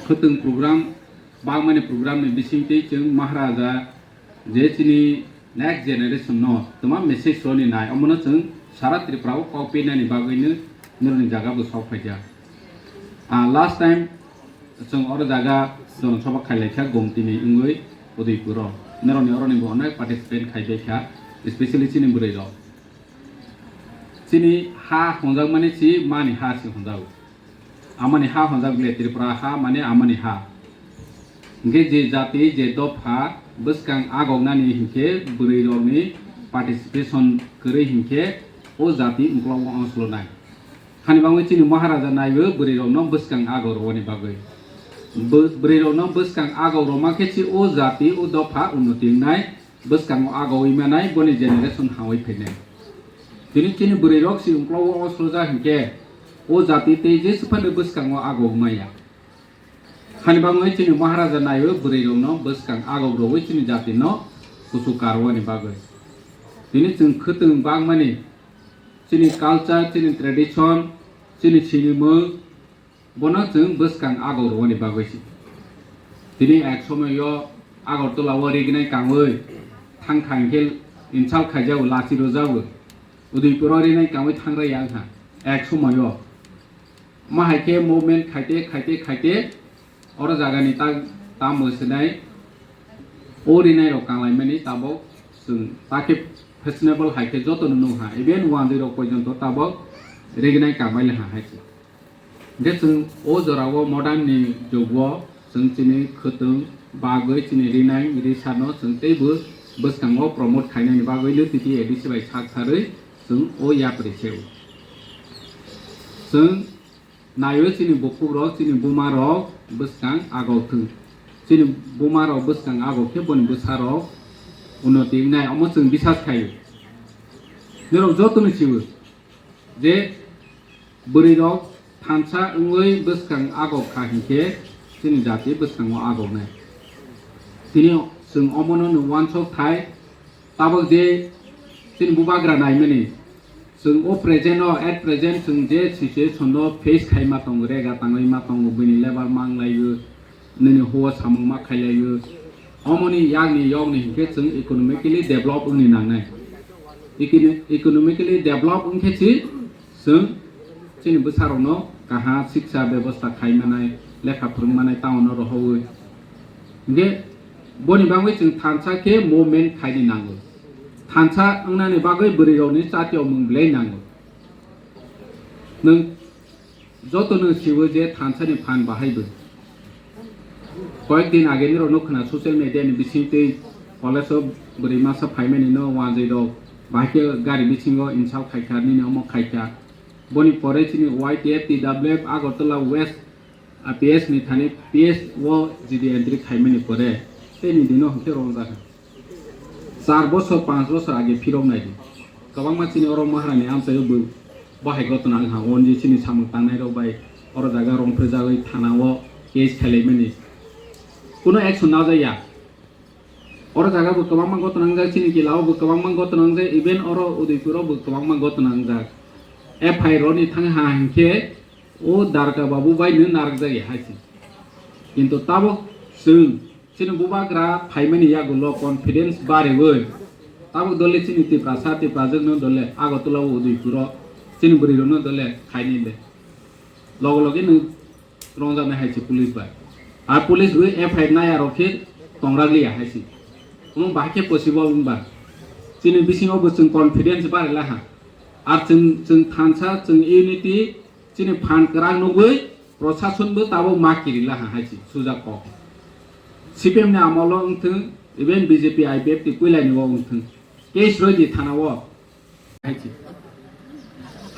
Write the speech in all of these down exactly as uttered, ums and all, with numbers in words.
Khwtwng program, bangmani program ni bisingtwi chwng Maharaja je chini next generation no twma message roni nai, omono chwng sara Tripura o kok pinani bagwi no noroni jaga bo sok phaikha. Ah, last time chwng oro jaga jonosabha khailaikha Gomti ni wngwi Udaipur o, noroni oroni bo onek participant khaibaikha, especially chini bwrwi rok. Chini ha hwnjakmani si mani ha si hwnjago. Amani ha hwnjak le Tripura ha mane amani ha. Hingke je jati je dopha bwskang agoknani hingke bwrwi rokni participation kwrwi hingke o jati uklok o ongsolonai. Hani bagwi chini Maharaja naiwi bwrwi rokno bwskang agok rwani bagwi. Bw-, bwrwi rokno bwskang agok rwma khe si o jati o dopha unnoti wngnai. Bwskango agowi manai boni generation hangwi phainai. Tini chini bwrwi rok si ungklogo o soja hinkhe o jati tei jesa phano bwskango agowi maya. Hani bagwi chini Maharaja naiwi bwrwi rokno bwskang agok rogwi chini jati no kuchuk karwani bagwi. Tini chwng khwtwng bangmani chini culture, chini tradition, chini sinimung, bono chwng bwskang agok rwani bagwi se. Tini ek somoio Agartala o rignai kangwi thang thang khe insult khaijago, lachi rwjago. Udaipur o rinai kangwi thang rwya wngkha ek somoio. Ma hai khe movement khaite, khaite, khaite oro jagani ta, tamo swnai o rinai rok kanglaimani tabok chwng ta khe fashionable hai khe jotono nukha. Even wanjwi rok porjonto tabok rignai kangbai laha hai se. Hingke chwng o jorao modern ni jugo chwng chini khwtwng bagwi chini rinai risano chwng teibo bwskango promote khainani bagwi no T T A D C bai sak sarwi chwng o yapri se o. Chwng naio chini bukhuk rok, chini buma rok bwskang agok thwng. Chini buma rok bwskang agok khe boni bwsa rok unnoti wngnai, omo chwng bisas khaio. Norok jotono sio je bwrwi rok thansa wngwi bwskang agok kha hinkhe chini jati bwskango agoknai. Tini chwng omono no uansuk thai, tabok je chini bubagra naimani, chwng o present o, at present chwng je situation no face khai ma tongo, rega tangwi ma tongo, bini level mang laio, nini huo samung ma khai laio. Omoni yakni yokni hinkhe chwng economically develop wngni nangnai. Econo-, economically develop wngkhe si chwng chini bwsarokno kaha siksa bebosta khai manai, lekha phwrwng manai town o rohorwi. Hinkhe boni bagwi chwng thansa khe movement khaini nango. Thansa wngnani bagwi bwrwi rokni chati omung belai nango. Nwng jotono siwo je thansa ni phan bahai bo. Koyek din age nirok no khna social media ni bisingtwi college o bwrwi masa phaimani no wanjwi rok bahai khe gari bisingo insult khaikha, nini omo khaikha. Boni pore chini Y T F, T W F, Agartala West, A P S ni thani P S o G D entry khaimani pore tei ni dino hwnkhe rongjak. Char bosor, panch bosor age phirok nai di. Kwbangma chini oro Maharani amchaio bo bahai gotona wngkha, onje chini samung tangnai rok bai oro jaga rong phejagwi thana o case khailaimani. Kuno action najaya. Oro jaga bo kwbangma gotona wngjak, chini kila o bo kwbangma gotona wngjak, even oro Udaipur o bo kwbangma gotona wngjak. F I R ni thang ha hinkhe o Darka Babu bai no narwkjak ya hai se. Kintu tabok chwng chini bubagra phaimani yagulo confidence bariwi tabok dole chini Tiprasa, Tiprajwk no dole Agartala o Udaipur o chini bwrwi rok no dole khaini le. Logo loge no rongjaknai hai se police bai. Ar police bai F I R naya rok khe tongrak liya hai se. Omo bahai khe possible wngba. Chini bisingo bo chwng confidence bari laha. Ar chwng, chwng thansa, chwng unity, chini phan kwrak nugwi prosason bo tabok ma kiri laha hai se, suja kok. C P M ni amolo wngthwng, even B J P, I P F ni puilani o wngthwng. Case roi di thana o. Hai se.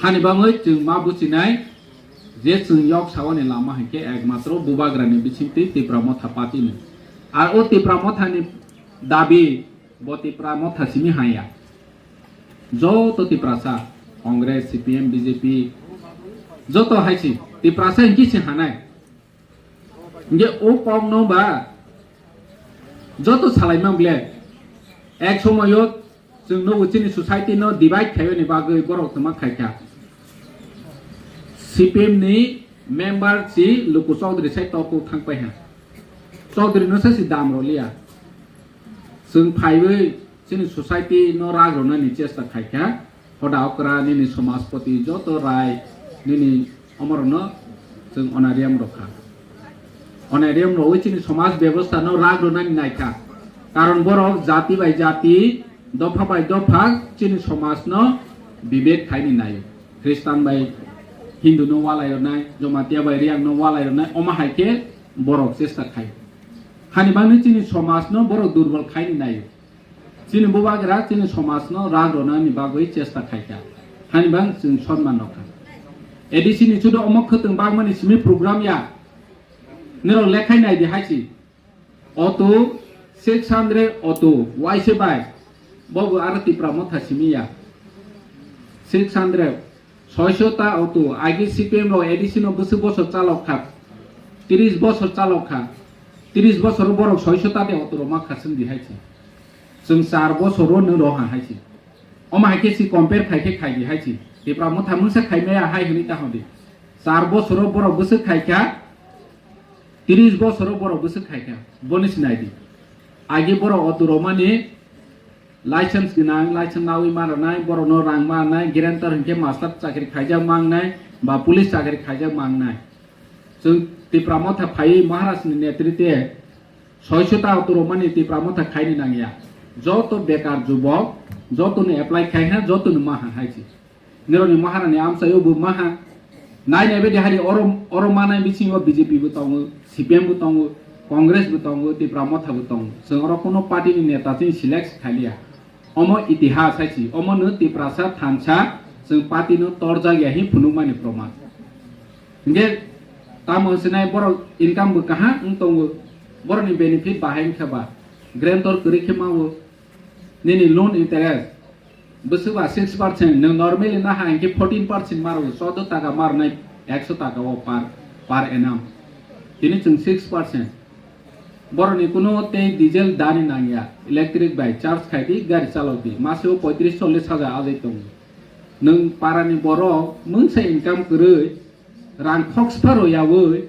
Hani bagwi chwng ma buchinai je chwng yok saoni lama hinkhe ekmatro bubagrani bisingtwi Tipra Motha Party ni. Ar o Tipra Mothani dabi bo Tipra Motha simi haya. Joto Tiprasa, Congress, C P M, B J P, joto hai se Tiprasa hinkhe se hanai. Hingke o kok no ba joto salai ma ble ek somoyo chwng no chini society no divide khaiyoni bagwi borok tongma khaikha. C P M ni Member si Luku Chaudhary sai topuk thang pai ha. Chaudhary no sa si dam rw liya. Chwng phaiwi chini society no rak rwnani chesta khai kha. Hoda okra nini somajpoti joto rai nini omorno chwng honorarium rw kha. Honorarium rwi chini somaj bebosta no rak rwnani nai kha. Karon borok jati bai jati, dopha bai dopha chini somaj no bibek khaini naio. Khristan bai Hindu no walai rwnai, Jomatia bai Riang no walai rwnai, omo hai khe borok chesta khai. Hani bagwi chini somaj no borok durbol khaini naio. Chini bubagra chini somaj no rak rwnani bagwi chesta khai kha. Hani bang chwng sonman rw kha. A D C ni chudo omo khwtwng bagmani simi program ya. Nirok lekhai nai di hai si. Auto, six hundred auto, waise bai. Bobo aro Tipra Motha simi ya. Six hundred, soisho ta auto, agi C P M rok A D C no bwswk bosor chalok kha. Tris bosor chalok kha. Tris bosor borok soisho ta de auto rok ma khaswng di hai se. Chwng char bosor o nw roha hai se. Omo hai khe si compare khai khe khai di hai se. Tipra Motha mungsa khai maya hai hwnwi ta hwn di. Char bosor o borok bwswk khai kha. Tris bosoro borok bwswk khai kha, boni sinai di. Agi borok auto romani license gwnang, license nawi ma rwnai, borokno rang ma rwnai, guarantor hinkhe master chakri khaijak ma wngnai, ba police chakri khaijak ma wngnai. Chwng Tipra Motha phaiwi Maharaj ni netrite soisho ta auto romani Tipra Motha khaini nangya. Joto bekar jubok, jotono apply khai ha, jotono ma ha hai se. Nirokni Maharani amchaio bo maha. Nai nai bedi hari oro, oro manai bisingo B J P bo tongo, C P M bo tongo, Congress bo tongo, Tipra Motha bo tongo. Chwng oro kuno party ni neta chwng select khailiya. Omo itihas hai si, omo no Tiprasa thansa chwng party no torjak ya hi phunukmani proman. Hinkhe tamo sinai borok income bo kaham wng tongo, borokni benefit bahai wngkha ba, guarantor kwrwi khe mao, nini loan interest, bwswk ba six percent, nwng normally naha hinkhe fourteen percent maro, choudo taka marnai ekso taka o per, per annum. Tini chwng six percent. Borokni kuno tei diesel dani nangya, electric bai charge khai di, gari chalok di, maseo poitris chollis hajar ajai tongo. Nwng parani borok mungsa income kwrwi, rang khoksa pharo yaui,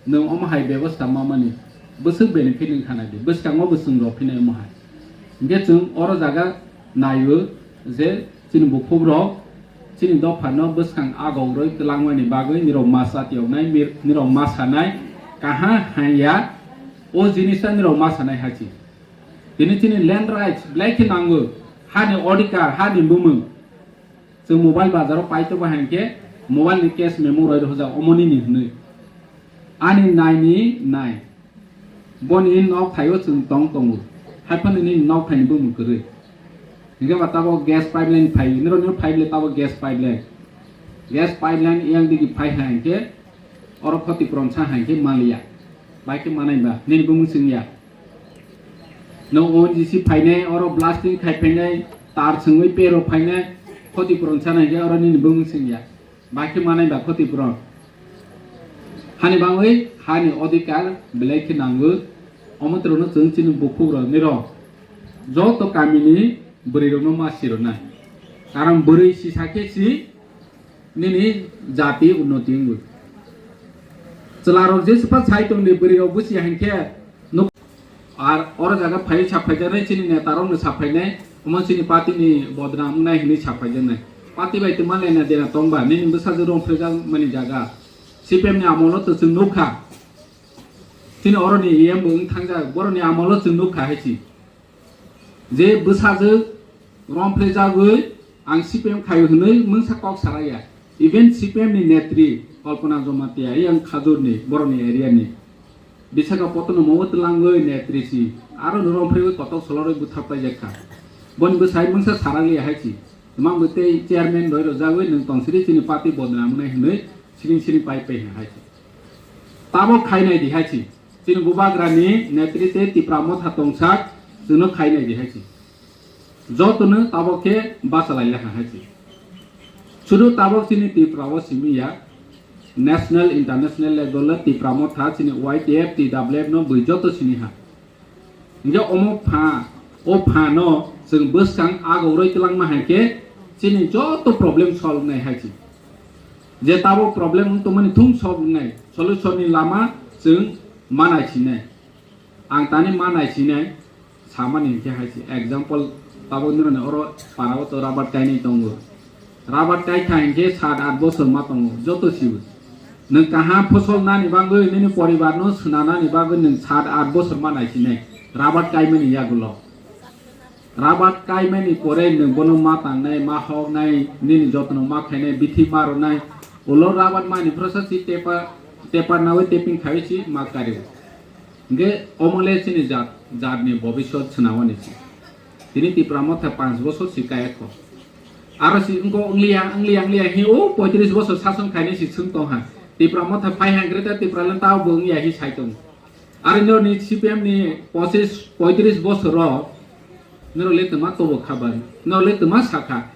nwng omo hai bebosta mamani bwswk benefit wngkha nai di, bwskango bo chwng rw phinai omo hai. Hinkhe chwng oro jaga naio je chini bukhukrok chini dophano bwskang agorwi twlangmani bagwi nirok ma chatiyoknai, mir-, nirok ma sanai, kaha hanya o jinisa nirok ma sanai hai si. Tini chini land rights belai khe nango, hani odhikar, hani bumung. Chwng mobile bazaro pai tongo hai khe mobile ni cash memo roi rwjak omo nini hwnwi. Ani nai ni nai. Boni nok thaio chwng tong tongo. Haiphano nini nok thaini bumung kwrwi. Hinkhe ba tabok gas pipeline phai, nirok nirok phai bwle tabok gas pipeline. Gas pipeline yang digi phai hai khe oro khoti puron sa hai khe maliya. Bai khe manai ba nini bumung chwngya. No O N G C phainai, oro blasting khai phainai, tar chwngwi pero phainai, khoti puron sanai khe oro nini bumung singya. Bai khe manai ba khoti puron. Hani bangwi hani odhikar belai khe nango, omo twrwngno chwng chini bukhukrok nirok. Joto kamini bwrwirokno ma sirwnai. Karon bwrwi sisa khe si nini jati unnoti wngwi. Chwlarok jesupha sai tongdi bwrwirok busi hai khe nuk-, ar oro jaga phai saphaijaknai chini netarokno saphainai, omo chini party ni bodnam wngnai hwnwi saphaijaknai. Party bai twma lena dena tongba, nini bwsajwk rong phrejakmani jaga. C P M ni amolo to chwng nukha. Chini oroni E M bo wng thangjak, boroni amolo chwng nukha hai si. Je bwsajwk romphrijagwi ang C P M khaio hwnwi mungsa kok saraya. Even C P M ni netri Kalpana Jamatia, yang Khajurni, borokni area ni. Visakhapatnam o twlangwi netri si, aro no romphriwi kotok solorwi butharpaijak kha. Boni bwsai mungsa saraliya hai si. Twmang bo tei chairman roi rwjagwi nwng tongsiri chini party bodnam wngnai hwnwi siring siring pai pai hai si. Tabok khainai di hai si. Chini bubagrani netrite Tipra Motha tongsak chwngno khainai di hai si. Jotono tabok khe bachalai laha hai si. Sudu tabok chini Tipra o simi ya, national, international level o Tipra Motha chini Y T F, T W F no bui joto sini ha. Hinkhe omo pha, o pha no chwng bwskang agoroi twlangma hai khe chini joto problem solve nai hai si. Je tabuk problem wng tongmani thung solve wngnai, solution ni lama chwng ma naisinai. Ang tani ma naisinai samani hinkhe hai se. Example, tabuk nini oro para o to rabat kainwi tongo. Rabat kai kha hinkhe sat at bosor ma tongo, joto sibo. Nwng kaham phosol nani bagwi, nini poribar no swnanani bagwi nwng sat at bosor ma naisinai rabat kaimani yagulo. Rabat kaimani pore nwng bono ma tangnai, ma hoknai, nini jotno ma khainai, bithi ma rwnai. Ulo rabat mani phrosa si tepa, tepa nawi teping khawi si ma kari. Hingke omo le chini jat, jatni bobiswt swnamani si. Tini Tipra Motha panch bosor si kaya kho. Aro si wngko wngliya, wngliya, wngliya hi o poitris bosor sason khainai si swng tong ha. Tipra Motha phai hangre ta Tipra le tao bo wngya hi sai tong. Aro norni C P M ni pochis, poitris bosor o norok le twma tobo kha bai, norok le twma sakha.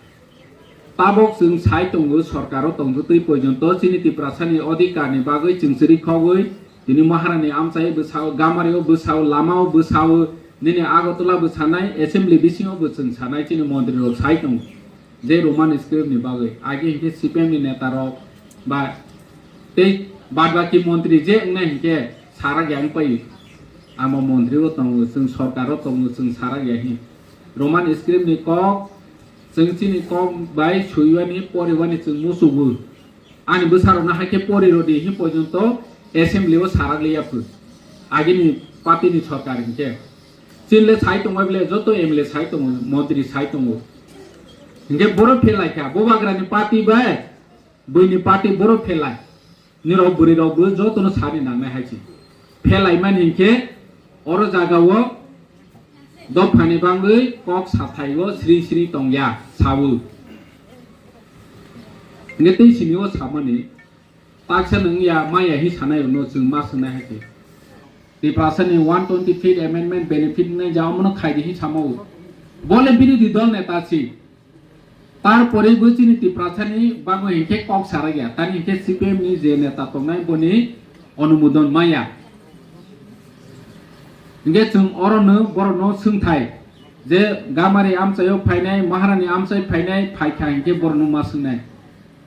Tabok chwng sai tongo, sorkaro tongtwtwi poijonto chini Tiprasani odhikarni bagwi chwng chwri khogwi, tini Maharani amchai bwsao, Gamario bwsao, lamao bwsao, nini Agartala bwsanai, assembly bisingo bo chwng sanai chini montrirok sai tongo. Je Roman script ni bagwi, age hinkhe C P M ni neta rok ba tei bad baki montri je wngnai hinkhe sarak ya wngpai. Amo montri o tongo, chwng sorkar o tongo, chwng sarak ya hin. Roman script ni kok, chwng chini kok bai suiwani, poriwani chwng musugo. Ani bwsarokno hai khe pori rw di, hin porjonto assembly o sarak liya phu. Agini party ni sorkar hinkhe. Chini le sai tongbai bole, joto M L A sai tongo, montri sai tongo. Hinkhe boro phelai kha, bubagrani party bai, buini party boro phelai. Nirok bwrwi rok bo jotono sani nangnai hai se. Phelai mani hinkhe oro jaga o dophani bangwi kok sathai o sri sri tongya sabu. Hinkhe tei sini o samani taksa nwng ya maya hi sanai rwno chwng ma swngnai hai se. Tiprasani one twenty fifth amendment benefit wngnai ja omono khaidi hi samao. Bole birodhi dol neta si. Tarpore bo chini Tiprasani bagwi hinkhe kok sarak ya. Tani hinkhe C P M ni je neta tongnai boni onumodon maya. Hinkhe chwng orono borokno swngthai je Gamari amchaio phainai, Maharani amchai phainai, phaikha hinkhe borokno ma swngnai.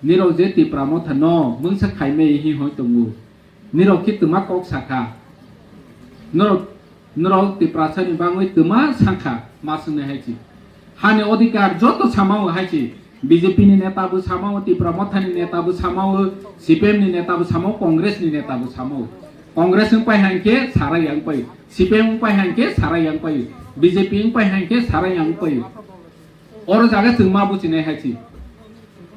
Nirok je Tipra Motha no mungsa khaimai hi hoi tongo. Nirok khe twma kok sakha. Norok, norok Tiprasani bangwi twma sakha, ma swngnai hai se. Hani odhikar joto samao hai se. B J P ni neta bo samao, Tipra Motha ni neta bo samao, C P M ni neta bo samao, Congress ni neta bo samao. Congress wng pai hankhe sarai yang pai. C P M wng pai hankhe sarai yang pai. B J P wng pai hankhe sarai yang pai. Oro jaga chwng ma buchinai hai se.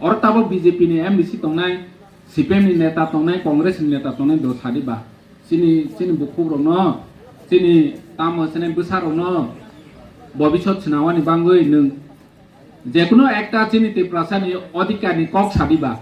Oro tabok B J P ni M D C tongnai, C P M ni neta tongnai, Congress ni neta tongnai do sadi ba. Chini, chini bukhuk rokno, chini tamo chini bwsa rokno bobiswt swnamani bangwi nwng jekunu ekta chini Tiprasani odhikar ni kok sadi ba.